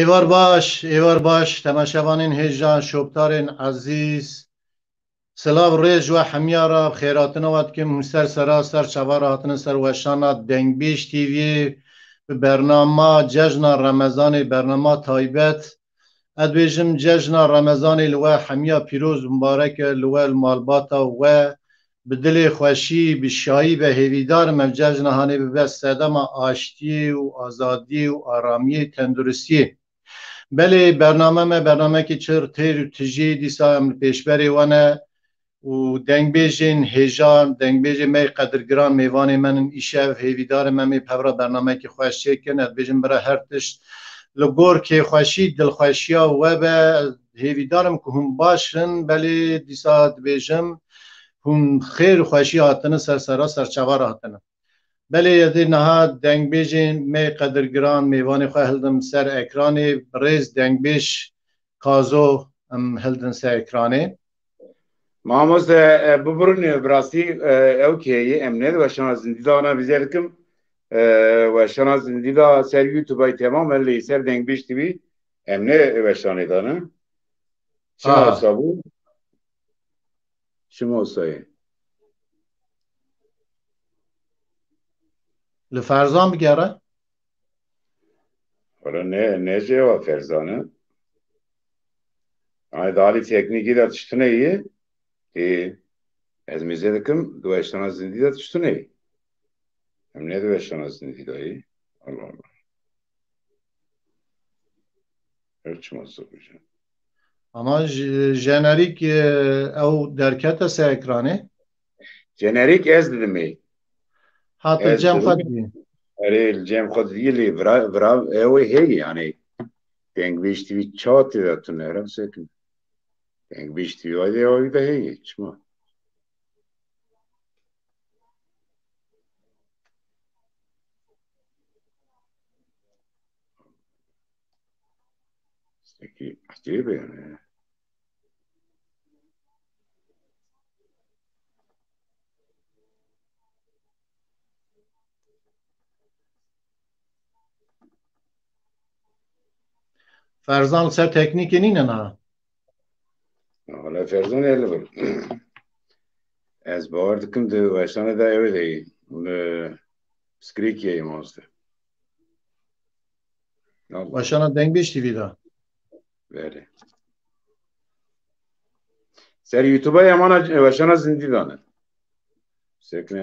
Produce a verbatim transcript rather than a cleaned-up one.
Êvar baş, êvar baş, temaşevanên hêja, şoptarên ezîz. Silav rêz we hemiya re, xêratina we dikim, hûn ser sera, ser çava re hatine ser weşana Dengbêj T V, bi bernama Cejna Remezanê, bernama taybet. Ez dibêjim, cejna Remezanê li we hemiya pîroz û mibarek e, li we, li malbata we, bi dilê xweşî, bi şayî be. Hêvîdar im ev cejna hanê bibe sedema aştiyê û azadiyê û aramiyê, tenduristiyê. Belê, bername me bernamekî çir têr û tijî, dîsa em li pêşberê we ne û dengbêjên hêja, dengbêjê me yê qedirgiran, mêvanê me in îşev, hêvîdar im em ê bi hev re bernamekî xweş çêkin. Ez dibêjim bira her tişt li gor kêxweşî, dilxweşiya we be. Hêvîdar im ku hûn baş in, belê dîsa dibêjim hûn xêr û xweşî hatine ser sera, ser çava re hatine. Belê, ez ê niha dengbêjên me qedirgiran, mêvanê xwe hildim ser ekranê. Birêz dengbêj Kazo em hildin ser ekranê. Mamoste, e, bibirin, e, bi rastî, e, ew kêyî em ne di weşana zindî de ana vîze dikim. E, weşana zindî de ser YouTube ay temam, e, lê ser Dengbêj T V em ne weşanê de ne. Çima Ha. wisa bû? Çima wisa ye? Li Ferzan bigere. Wala ne, ne cevap Ferzan e. Ay, di alî teknîkî de tiştine ye. Ê, ez mêze dikim, di weşana zindî de tiştine ye. Em ne di weşana zindî de ye. Allah Allah. Her çima wisa bû. Ama j-, jenerîk, e, ew derkete ser ekranê. Jenerîk ez didim ê. Ha, tu Ez cem didim. xwe diyî. Erê, li cem xwe diyî lê vira, vira, ew ê heye, yani. Dengbêj T V çawa tê de tune, ra sekin. Dengbêj T V ay de, ay de heye, çima? Peki, ecêb e yani. Ferzan li ser teknîkê nîne niha. Wala Ferzan ê li vir. Ez bawer dikim di weşanê de ew ê de yî. Li Skrikiye yî mamoste. Weşana Dengbêj T V de. Belê. Ser YouTube ya mana weşana zindî dane. Sekine